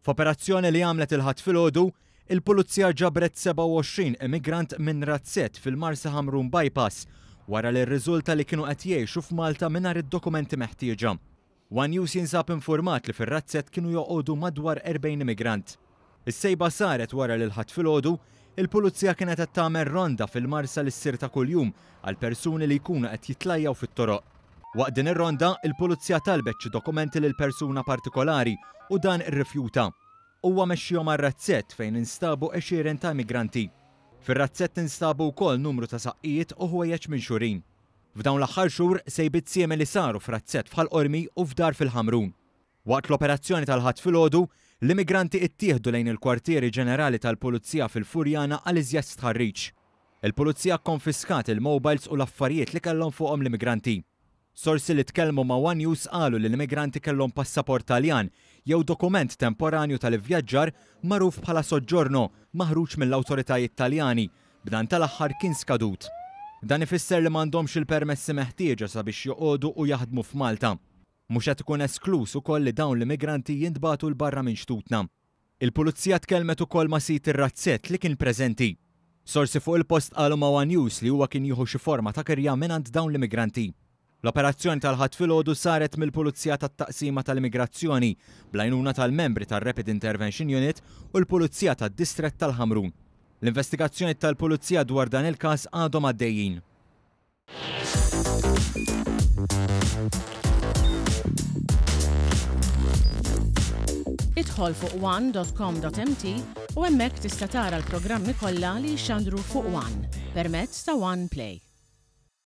F'operazzjoni li għamlet il-Ħadd filgħodu, il-Pulizija ġabret 27 immigrant minn razzett fil-Marsa Ħamrun Bypass wara li rriżulta li kienu qed jgħixu f'Malta mingħajr id-dokumenti meħtieġa. One News jinsab infurmat li fir-razzett kienu joqogħdu madwar 40 immigrant. Is-sejba saret wara li l-Ħadd filgħodu, il-Pulizija kienet qed tagħmel ronda fil-Marsa li ssir ta' kuljum għal persuni li jkunu qed jitlajjaw fit-toroq. Waqt din ir-ronda, il-Pulizija talbet xi dokumenti lil persuna partikolari u dan irrifjuta. Huwa mexxihom għar-razzett fejn instabu għexieren ta' immigranti. Fir-razzett instabu wkoll numru ta' saqqijiet u ħwejjeġ minxurin. F'dawn l-aħħar xhur, sejbiet simili saru f'razzett f'Ħal Qormi u f'dar fil-Ħamrun. Waqt l-operazzjoni tal-Ħadd filgħodu, l-immigranti ittieħdu lejn il-kwartieri ġenerali tal-Pulizija fil-Furjana għal iżjed stħarriġ. Il-Pulizija kkonfiskat il-mobiles u l-affarijiet li kellhom fuqhom l-immigranti. Sorsi li tkellmu ma' one News qalu li l-immigranti kellhom passaport Taljan jew dokument temporanju tal-ivvjaġġar magħruf bħala soggiorno maħruġ mill-awtoritajiet Taljani, b'dan tal-aħħar kien skadut. Dan ifisser li m'għandhomx il-permessi meħtieġa sabiex joqogħdu u jaħdmu f'Malta. Mhux qed ikun eskluż ukoll li dawn l-immigranti jintbagħtu 'l barra minn xtutna. Il-Pulizija tkellmet ukoll ma' sid ir-razzett li kien preżenti. Sorsi fuq il-post qalu ma' one News li huwa kien jieħu xi forma ta' kirja mingħand dawn l-immigranti. L-operazzjoni tal-Ħadd filgħodu saret mill-Pulizija tat-Taqsima tal-Immigrazzjoni bl-għajnuna tal-membri tar-Rapid Intervention Unit u l-Pulizija tad-Distrett tal-Ħamrun. L-investigazzjonijiet tal-Pulizija dwar dan il-każ għadhom għaddejjin. Idħol fuq one.com.mt u hemmhekk tista' tara l-programmi kollha li jixxandru fuq One permezz ta' One Play.